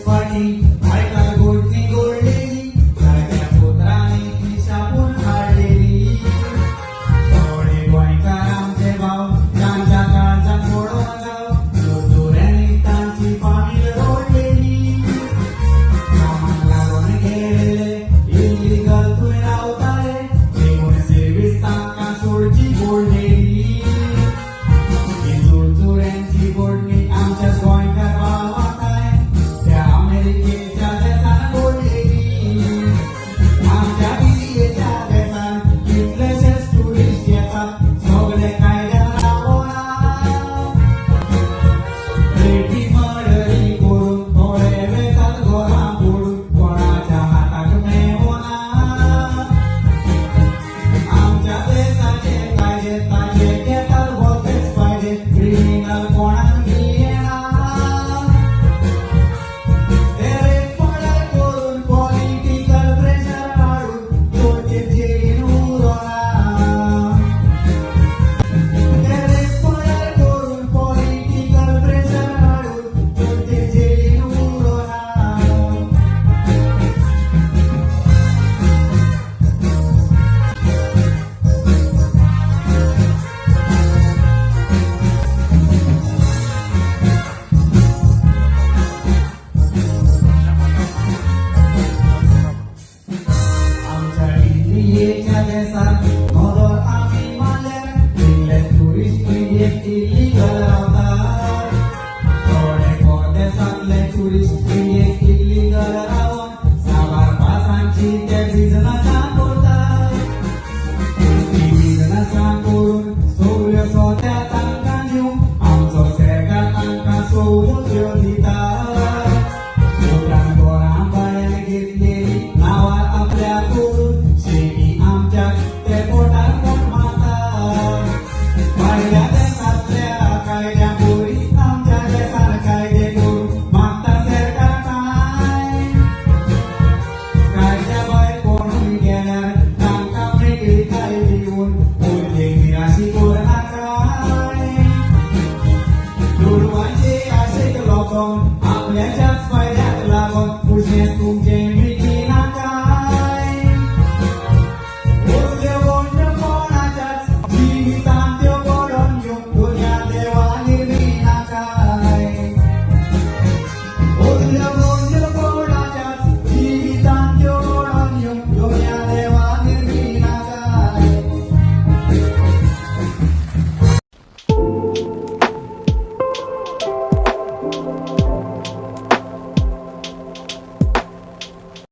Party आयकाल गोडणी गोडलेली जायत्या पुत्रांनी ती छापून हाडलेली. थोडे गोंयकार आमचे भाव तांच्या काळजाक पडोवन जाव चुरचुऱ्यांनी तांची फामील रोडलेली. कामाक लागून गेलेले इल्लिगल थंय रावताले देखून सर्वीस तांकां सोडची पडलेली. ही चुरचुऱ्यांची बोडणी आमच्या गोंयकार भावाकाय त्या अमेरिकेच्या देसान गोडलेली. आमच्या इंडियेच्या देसान कितलेशेच टुरिस्ट येतात सगळे कायद्यान रावना. रेटी मर्डरी करून थोडे वेतात घरां फोडून कोणाच्या हाताक मेवना. आमच्या देसाचे कायदे ताजे घेतात भलतेच फायदे क्रिमिनल कोणाक भियेना. ते रेप मर्डर करून पॉलिटिकल प्रेशर हाडून चोरचेर जेलीन उरोना. ते रेप मर्डर करून पॉलिटिकल प्रेशर हाडून चोरचेर जेलीन उरोना. आमच्या इंडियेच्या देसात नदर आमी मारल्यार इल्ले टुरिस्ट इंडियेक इल्लिगल रावतात. थोडे परदेसांतले टुरिस्ट इंडियेक इल्लिगल रावन साबार पासांची ते बिजनसां करतात. ती बिजनसां करून सगळ्यो सोत्या तांकां दिवन आमचो सरकार तांकां सवलत्यो दिता. उपरांत घरां भाड्यान घेतलेली नांवार आपल्या करून शेकी आमच्या ते पोटार पोट मारता. भायल्या देसांतल्या कायद्या परी आमच्या देसान कायदे करून मागता सरकार काय. कायद्या भायर कोणूय गेल्यार तांकां मेकळीकाय दिवन उरले निराशी करनाकाय. दुडवांचे आशेक लोकांक आपल्याच्या